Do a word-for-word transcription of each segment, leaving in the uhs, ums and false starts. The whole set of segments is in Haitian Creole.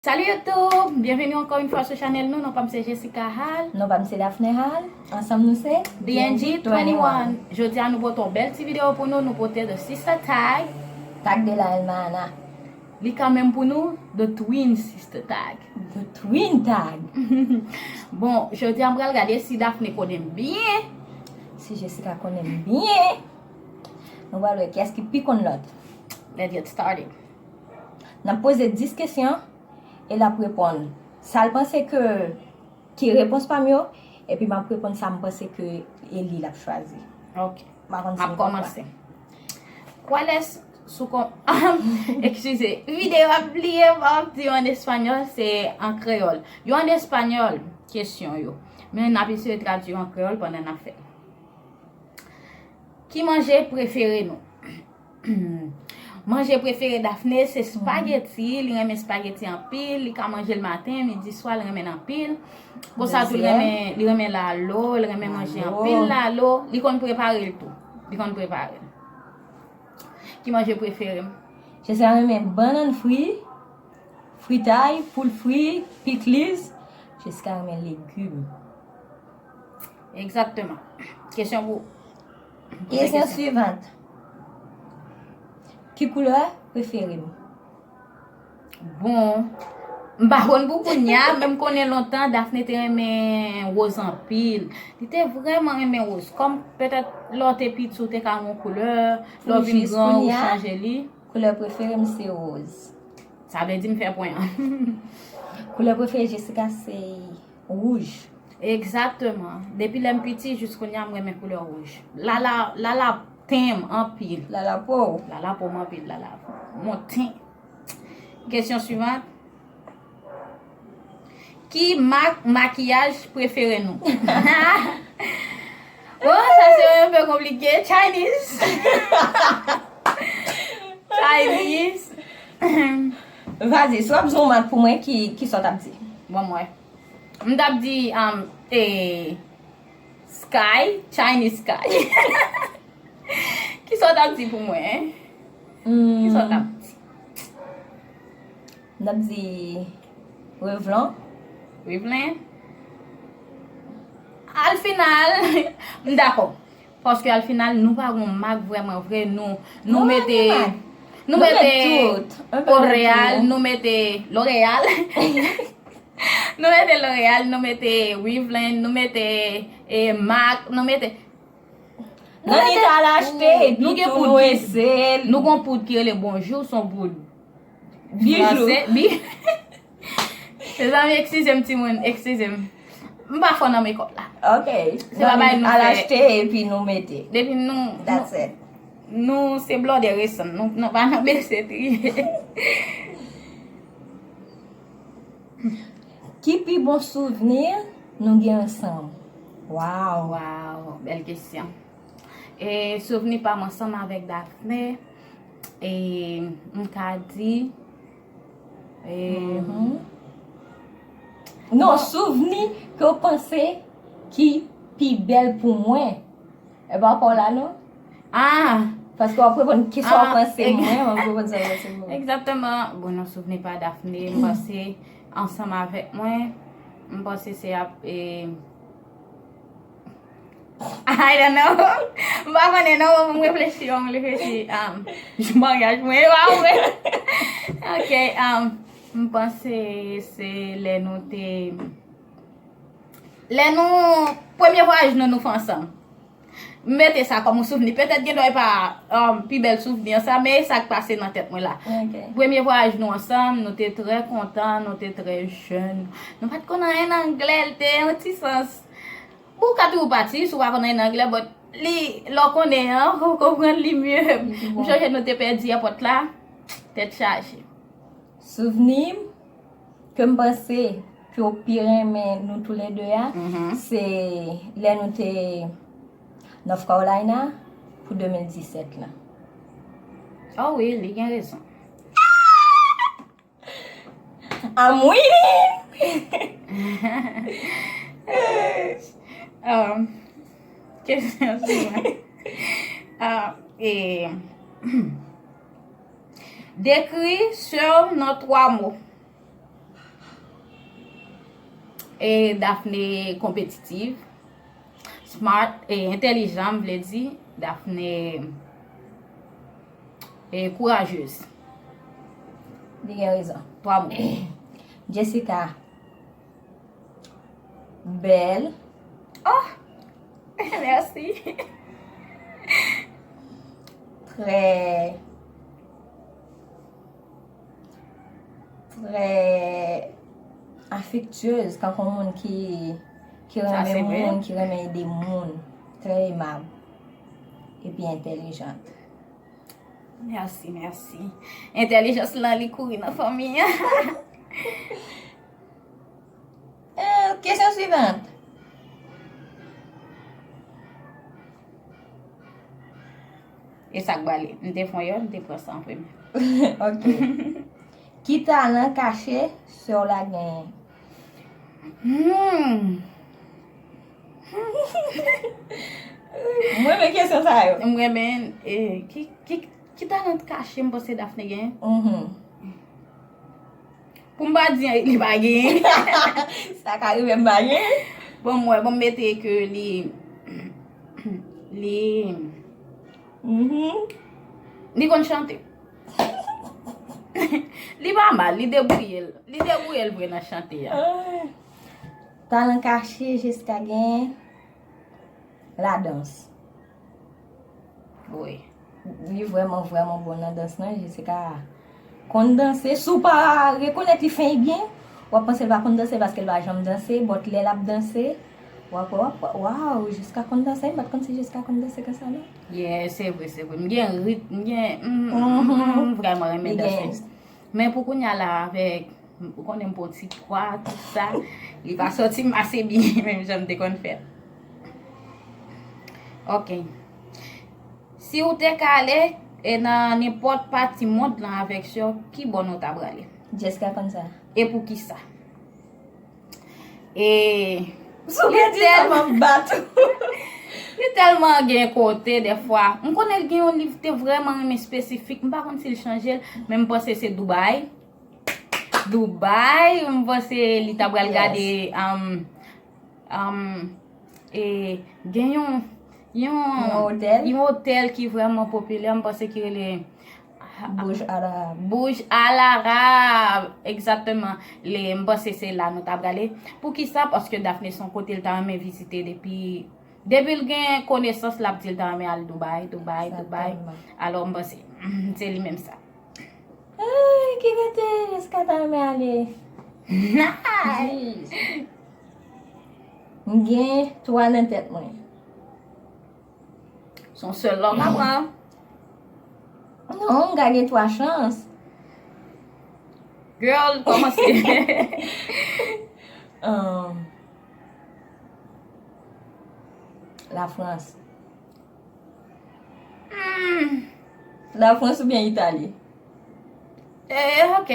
Salut YouTube! Byenveni ankò yon fwa sou chanèl nou. Non pa m se Jessica Hall. Non pa m se Daphne Hall. Ansanm nou se D N G twenty-one. Jodi a nou pote yon bèl ti videyo pou nou. Nou pote The Sister Tag. Tag de la Hermana. Li kanmenm pou nou, The Twin Sister Tag. The Twin Tag. Bon, jodi a m pral gade si Daphne konnen m byen. Si Jessica konnen m byen. Nou pral wè kiyès ki pi konn lòt. Let's get started. N ap poze dis kesyon e l ap reponn sa l panse ke, ki repons pa m yo, epi m ap reponn sa m panse ke e li l ap chwazi. Ok. M pa konn si nou konprann. M ap kòmanse. ¿Cuál es su com-, eskize, videyo ap bliye, m ap di yo an espanyòl, se an kreyòl. Yo an espanyòl, kesyon yo. Men n ap eseye tradui yo an kreyòl pandan n ap fè l. Ki manje prefere nou? Manje prefere Daphne se spageti. Li renmen spageti anpil. Li ka manje l maten, midi, swa, li renmen l anpil. Konsa tou, li renmen, li renmen lalo, li renmen manje anpil lalo. Li konn prepare l tou. Li konn prepare l. Ki manje prefere m? Jessica renmen bannann fri, fritay, poul fri, pikliz. Jessica renmen legim. Egzakteman. Kesyon pou. Kesyon suivant. Ki koulè prefere m? Bon, m pa konn pou kounye a, men m konnen lontan Daphne te renmen woz anpil. Li te vrèman renmen woz. Kòm petèt lè w te piti, w te ka gen yon koulè, lè w vin gran, ou chanje li. Koulè prefere m se woz. Sa vle di m fè pwen an. Koulè prefere Jessica se wouj. Egzakteman. Depi lè m piti jis kounye a, m renmen koulè wouj. Lala, lala ten m anpil. Lala po. Lala po m anpil, lala. Mon ten. Kesyon suivant. Ki mak makiyaj prefere nou? Bon, sa se un peu compliqué. Chinese. Chinese. Vas-y, si w ap di yon mak pou mwen, ki, ki sa w t ap di? Bon, mwen. M t ap di, um, eh, sky, Chinese sky. Ki sa w t ap di pou mwen, hein? Ki sa w t ap di? M t ap di Revlon. Revlon? Al final, m dakò. Paske al final, nou pa gon mak vrèman vre. Nou, nou mete, nou mete L'Oréal, nou mete L'Oréal. Nou mete L'Oréal, nou mete Revlon, nou mete, eh, mak, nou mete. Nan li t al achte, epi tou nou eseye l. Nou gen poud ki rele Bonjour, se yon poud. Bijou. Franse, bi-, Mezanmi, eskize m, timoun, eskize m. M pa fò nan makeup la. Ok. Se pa bagay nou fè. Al achte epi nou mete. Depi nou, that's it. Nou se blòdè resan, nou, nou pa nan besetri. Ki pi bon souvni nou gen ansanm? Waw. Waw, bèl kesyon. E souvni pa m ansanm avèk Daphne, e m ka di, e, non, souvni ke w panse ki pi bèl pou mwen. E pa pa w la, non? Ah! Paske w ap reponn ki sa w panse mwen, m ap reponn sa w panse mwen. Egzakteman. Bon, nan souvni pa Daphne, m panse ansanm avèk mwen, m panse se ap, e, I don't know. M pa konnen non, m reflechi, m reflechi, um, jou maryaj mwen, e pa vre? Ok, um, m panse se lè nou te, lè nou, premye vwayaj nou, nou fè ansanm. M mete sa kòm yon souvni. Petèt gen dwa e pa, um, pi bèl souvni an sa, men e sa k pase nan tèt mwen la. Ok. Premye vwayaj nou ansanm, nou te trè kontan, nou te trè jèn. Nou pa t konn anyen nan anglè, l te yon ti sans. Bon, ou ka toujou pati, si w pa konn anyen nan anglè, but li, lè w konnen an, ou konprann li mye. M chonje nou te pèdi èpòt la, tèt chaje. Souvni m ke m panse ke w pi renmen nou toulède a, se lè nou te North Carolina pou de mil disèt la. Oh wi, li gen rezon. I'm winning! Um, kesyon sou mwen. Ah, e, dekri sè w nan twa mo. E Daphné konpetitiv, smart, e entèlijan, m vle di. Daphné e kourajez. Li gen rezon. Twa mo. Jessica. Bèl. Oh! Mèsi. Trè, trè afektyez, tankou yon moun ki, ki renmen moun, ki renmen ede moun. Trè emab. Epi entèlijant. Mèsi, mèsi. Entèlijans lan, li kouri nan fanmi an. Eh, kesyon swivan. E sa k prale? M te fè yon, m te pran sa an premye. Ok. Ki talan kache sè w la genyen? Hmm. Mwen renmen kesyon sa yo. M renmen, eh, ki, ki, ki talan kache m panse Daphné genyen? Mhm. Pou m pa di li pa genyen. Sa ka rive m pa genyen. Bon, m wè, bon, m mete ke li, li, mhm, li konn chante. Li pa mal, li debouye l. Li debouye l vre nan chante a. Ay. Talan kache Jessica genyen, ladans. Wi. Li vrèman, vrèman bon nan dans lan. Jessica konn danse. Si w pa rekonèt li fè byen, w ap panse l pa konn danse paske l pa janm danse. But lè l ap danse, w ap, w ap, waw, Jessica konn danse. M pa t konn si Jessica konn danse konsa non. Yeah, se vre, se vre. M gen rit, m gen, m, m, m, m vrèman renmen danse. Men pou kounye a la, avèk, ou konnen m pran ti pwa, tout sa, li pa sòti m ase byen, menm jan m te konn fè l. Ok. Si w te ka ale, e, nan nenpòt pati mond lan avèk sè w, ki bò nou ta prale? Jessica konn sa. E poukisa? E li tèlman bat ou. Li tèlman gen kote dèfwa. M konnen l gen yon liv te vrèman renmen espesifik. M pa konn si l chanje l, men m panse se Dubai. Dubai, m panse li ta pral gade, um, um, e, gen yon, yon, yon otèl ki vrèman popilè, m panse ki rele Burj Al Arab. Burj Al Arab, egzakteman. Li, m panse se la nou ta prale. Poukisa? Paske Daphné se yon kote l ta renmen vizite depi, depi l gen konesans, l ap di l ta renmen al Dubai, Dubai, Dubai. Alò, m panse, se li menm sa. Ay, ki kote Jessica ta renmen ale? Nice! M gen twa nan tèt mwen. Se yon sèl lè w ka pran. Non, m ka gen twa chans. Girl, kòmanse. Um, Lafrans. Hmm. Lafrans oubyen Itali? Eh, ok.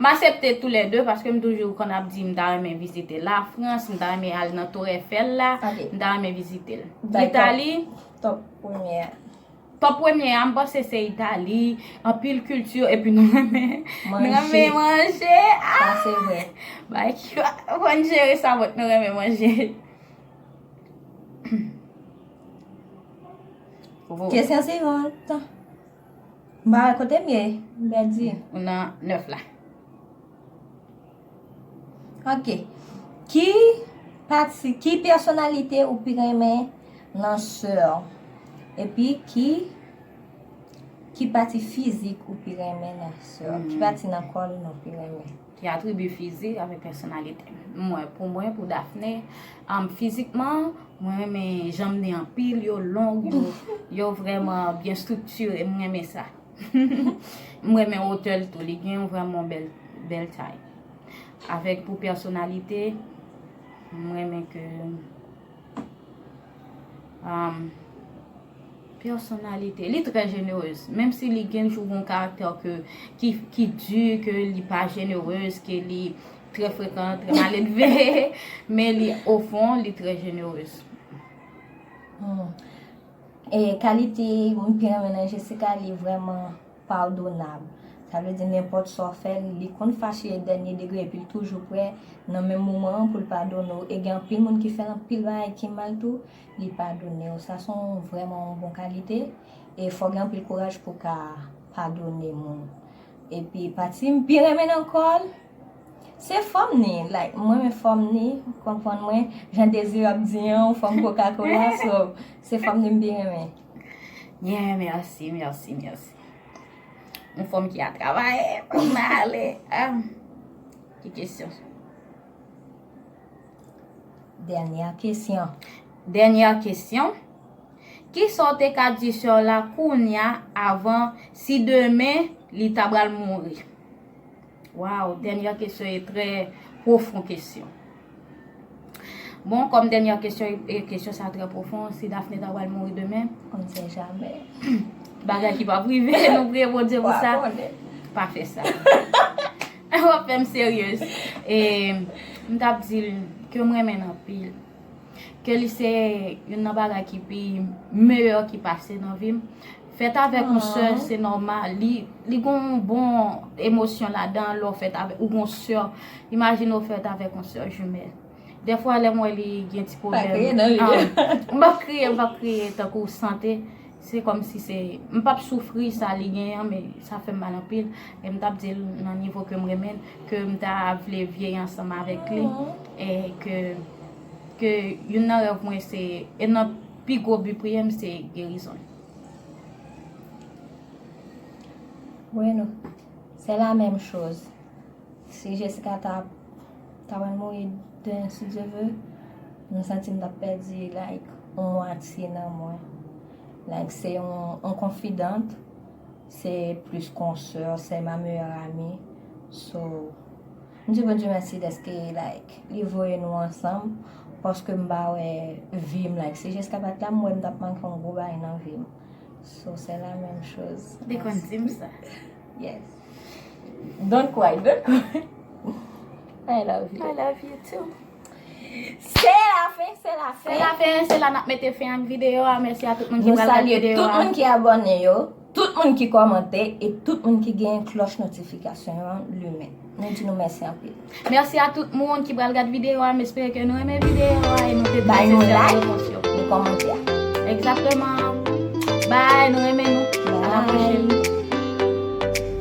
M aksepte toulède paske m toujou konn ap di m ta renmen vizite Lafrans, m ta renmen al nan Tour Eiffel la, m ta renmen vizite l. Itali. Top premye a. Top premye a, m panse se Itali, anpil kilti, epi nou renmen, nou renmen manje. Sa se vre. Bay ki fò n jere sa, but nou renmen manje. Kesyon sivant. M pa wè kote m ye, m pèdi. Ou nan nèf la. Ok. Ki pati, ki pèsonalite ou pi renmen nan sè w? Epi ki, ki pati fizik ou pi renmen nan sè w? Ki pati nan kò l nou pi renmen? Ki atribi fizik avèk pèsonalite m. Mwen, pou mwen, pou Daphné, um, fizikman, mwen renmen janm li anpil, yo long, yo, yo vrèman byen striktire, m renmen sa. M renmen wotè l tou, li gen yon vrèman bèl, bèl tay. Avèk pou pèsonalite, m renmen ke, um, pèsonalite, li trè jenerez. Menm si li gen toujou yon karaktè ke, ki, ki di, ke li pa jenerez, ke li trè frekan, trè maledve, men li, ofon, li trè jenerez. Hmm. E kalite m pi renmen nan Jessica, li vrèman padonab. Sa vle di nenpòt sa w fè l, li konn fache dènye degre epi l toujou prè nan menm moman an pou l padone w. E gen anpil moun ki fè l anpil bagay ki mal tou, li padone w. Sa se yon vrèman yon bon kalite. E fò w gen anpil kouraj pou w ka padone moun. Epi pati m pi renmen nan kò l, se fòm ni. Like, mwen renmen fòm ni, w konprann mwen, jan Dezirab di an, yon fòm Coca-Cola, so, se fòm ni m pi renmen. Yeah, mèsi, mèsi, mèsi. Yon fanm ki ap travay, fanm nan ale. Ah, ki kesyon? Dènyè kesyon. Dènyè kesyon. Kisa w te ka di sè w la kounya avan si demen li ta pral mouri? Waw, dènyè kesyon e trè pwofon kesyon. Bon, kòm dènyè kesyon, e kesyon sa trè pwofon, si Daphné ta pral mouri demen, On ne sait jamais. Bagay ki p ap rive, nou priye Bondye pou sa. Pa fè sa. W ap fè m seryez. E m t ap di l ke m renmen l anpil. Ke li se youn nan bagay ki pi meyè ki pase nan vi m. Fèt avèk yon sè, se nòmal. Li, li gon bon emosyon ladan lè w fèt avèk, ou gon sè. Imajine w fèt avèk yon sè jimèl. Dèfwa lè m wè li gen ti pwoblèm, kriye nan li. M p ap kriye, m p ap kriye tankou sante. Se kòmsi se, m p ap soufri sa li genyen an, men sa fè m mal anpil. E m t ap di l nan nivo ke m renmen l, ke m ta vle vyeyi ansanm avèk li. E ke, ke youn nan rèv mwen se, e nan pi gwo bi priyè m se gerizon l. Bueno, c'est la même chose. Si Jessica ta, ta pral mouri demen, si Dieu veut, m santi m t ap pèdi, like, yon mwatye nan mwen. Like, se yon, yon konfidant, se plis kon sè, c'est ma meilleure amie. So, m di Bondye mèsi dèske, like, li voye nou ansanm, paske m pa wè vi m, like, si Jessica pa t la, m wè m t ap manke yon gwo bagay nan vi m. So, c'est la même chose. Li konn di m sa. Yes. Don't cry, don't cry. I love you. I love you too. Se la fen, se la Se fen. la fen, se la n ap mete fen ak videyo a. Mèsi a tout moun ki Nou pral gade salye videyo tout a. Moun ki abòne yo, tout moun ki kòmante e tout moun ki gen klòch notifikasyon an limen. Nou di nou mèsi anpil. Mèsi a tout moun ki pral gade videyo a. M espere ke nou renmen videyo a e nou te Bay nou trè like, repons yo. Nou kòmante. Egzakteman. Bye, nou renmen nou. A la Bye. Pwochèn.